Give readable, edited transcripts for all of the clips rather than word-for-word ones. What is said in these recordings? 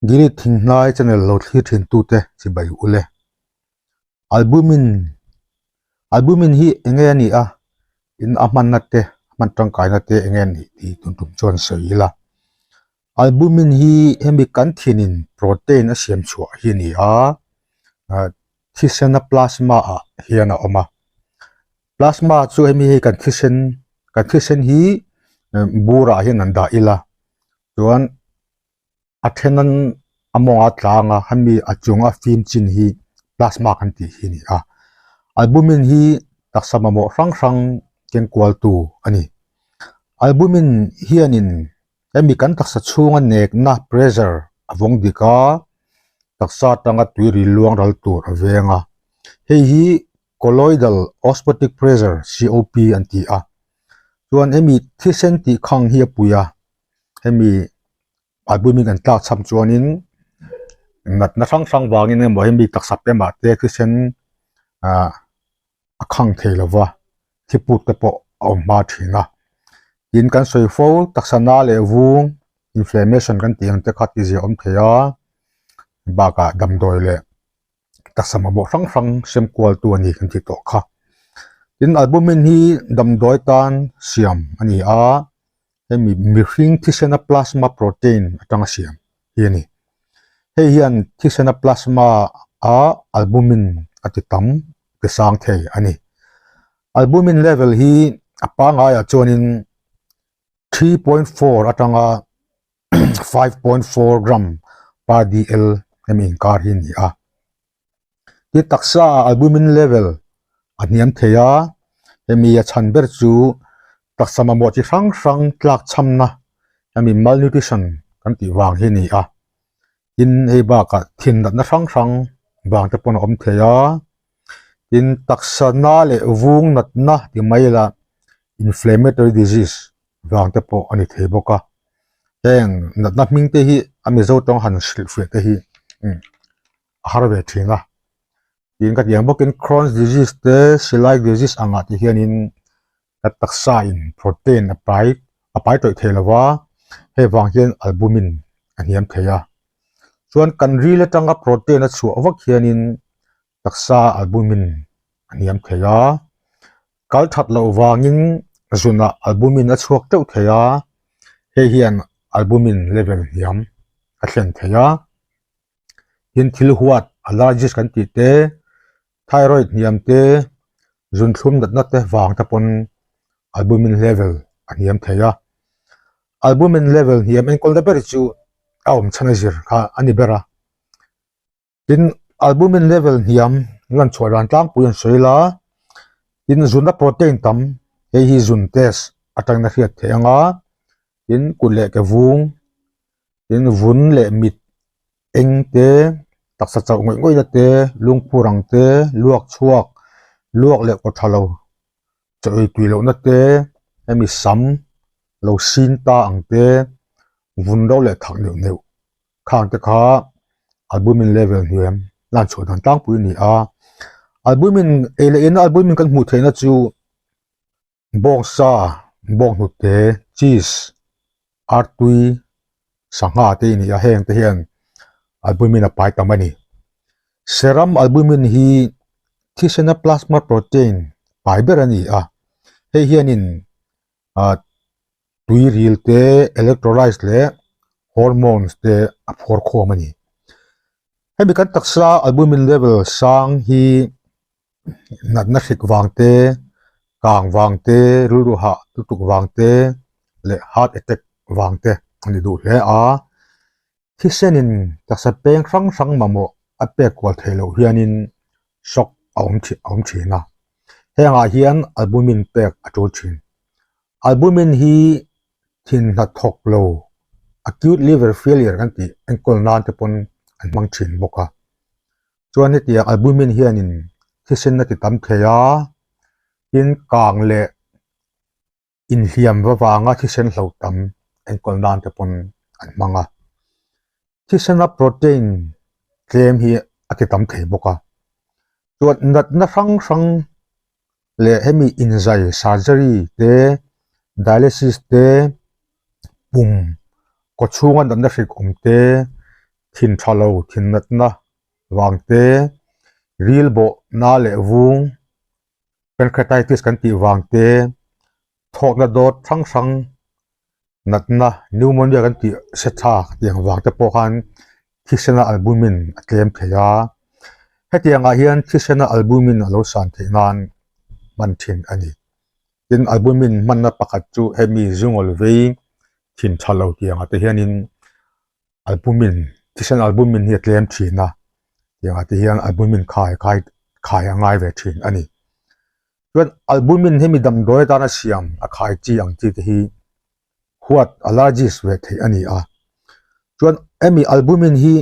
Gilead Thinghnai channel lo thlir thin tute chibai ule. Albumin Albumin hi enge a nih a, in a hmanna te, a hman tangkaina te enge a nih tih tun tum chuan sawi ila. Albumin hi hemi kan thinin protein a siam chhuah hi a ni a, thisena plasma ah hian a awm a. Plasma chu hemi hei kan thisen kan thisen hi burah hian an dah ila chuan a then an a mawng a tlang a hemi a chung a fim chin hi plasma kan tih hi a ni a albumin hi taksa mamawh hrang hrang keng kual tu a ni albumin hianin hemi kan taksa chhunga nekna pressure a vawng dik a taksa atanga tui ril luang ral tur a veng a hei hi colloidal osmotic pressure C_O_P an ti a chuan hemi thisen tih khang hi a pui a hemi albumin an tlak cham chuanin natna hrang hrang vangin emaw hemi taksa pemah te thisen ah a khang thei lova thiput te pawh a awm hma thin a tin kan sawi fo taksa na leh vung inflammation kan tih ang te kha tihzia a awm thei a bakah damdawi leh taksa mamawh hrang hrang sem kual tu a ni kan tih tawh kha tin albumin hi damdawi tan siam a ni a hemi mihring thisena plasma protein atanga siam hi a ni hei hian thisena plasma a albumin a ti tam ti sang thei a ni albumin level hi a pangaiah chuanin 3.4 atanga 5.4 gram per dl hemi inkar hi a ni a Ti taksa ah albumin level a hniam thei a, hemi a chhan ber chu taksa mamawh chi hrang hrang tlak chhamna hemi malnutrition kan tih vang hi a ni a. Tin hei bakah thin natna hrang hrang vang te pawn a awm thei a, tin taksa na leh vung natna ti mai ila inflammatory disease vang te pawh a ni thei bawk a heng natna hming te hi a mizo tawng han hrilh fiah te hi a har ve thin a tin ka tiang bawkin Crohn's disease te celiac disease angah te hianin ka taksa in protein a pai a pai tawih thei lo va hei vang hian albumin a hniam thei a chuan kan ril atanga protein a chhuah vak hianin taksa albumin a hniam thei a kal that loh vangin zunah albumin a chhuak teuh thei a hei hian albumin level hniam a thlen thei a tin thil huat allergies kan tih te thyroid hniam te zunthlum natna te vang te pawn albumin level a hniam thei a albumin level hniam enkawl na ber chu a awm chhan a zir kha a ni ber a. Tin, albumin level hniam lan chhuah dan tlangpui an sawi la, tin zunna protein tam hei hi zun test atangin a hriat theih ang a, tin kut leh ke vung, tin vun leh mit eng te, taksa chauh ngawih ngawihna te, lungphur ang te, luak chhuak, luak leh kaw tha lo, chaw ei tui lohna te, hemi sam lo sin ta ang te, vun ro leh thak neuh neuh. Khang te kha albumin level hnuaim lan chhuah dan tlangpui a ni a albumin ei leh ina albumin kan hmuh theihna chu bawngsa bawnghnute cheese artui sangha te a ni a heng te hian albumin a pai tam a ni serum albumin hi thisena plasma protein pai ber a ni a hei hianin ah tui ril te electrolytes leh hormones te a phawr khawm a ni hemi kan taksa albumin level sang hi natna hrik vang te kang vang te rilru hah lutuk vang te leh heart attack vang te a ni duh hle a Thisenin taksa peng hrang hrang mamawh a pek kual theih loh hianin shock a awm a awm thin a. Hengah hian albumin pek a tul thin. Albumin hi thin hnathawk lo acute liver failure kan tih enkawl nan te pawn an hmang thin bawk a. Chuan hetiang albumin hianin thisen a ti tam thei a, tin kang leh inhliam va vanga thisen hlo tam enkawl nan te pawn an hmang a thisena protein tlem hi a ti tam thei bawk a chuan natna hrang hrang leh hemi inzai surgery te dialysis te pum kawchhunga natna hrik awm te. Thin tha lo, thin natna vang te, ril bawh na leh vung, pancreatitis kan tih vang te, thawkna dawt hrang hrang natna pneumonia kan tih se tha tiang vang te pawh khan thisena albumin a tlem thei a, hetiangah hian thisena albumin a lo san theih nan hman thin a ni. Tin, albumin hmanna pakhat chu hemi zungawl vei thin tha lo tiangah te hianin albumin thisen albumin hi a tlem thin a, tiangah te hian albumin khai khai khai a ngai ve thin a ni. Chuan albumin hi mi damdawi atana siam a khai chi ang chi te hi huat allergies ve theih a ni a. Chuan hemi albumin hi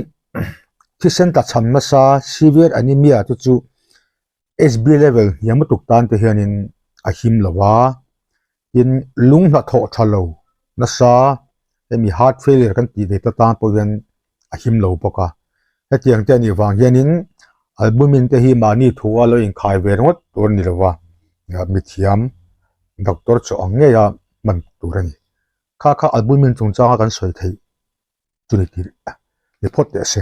thisen tlachham nasa severe anemia te chu HB level hniam lutuk tan te hianin a him lo a, tin lung hnathawh tha lo nasa hemi heart failure kan tih ve ta tan pawh hian a him lo bawk a. Hetiang te a nih vang hianin albumin te hi mahni thu a lo inkhai ve ringawt tur a ni lo a, mithiam doctor chaw ang ngeia hman tur a ni. Kha kha albumin chungchanga kan sawi theih chu ni tih ni phawt teh se.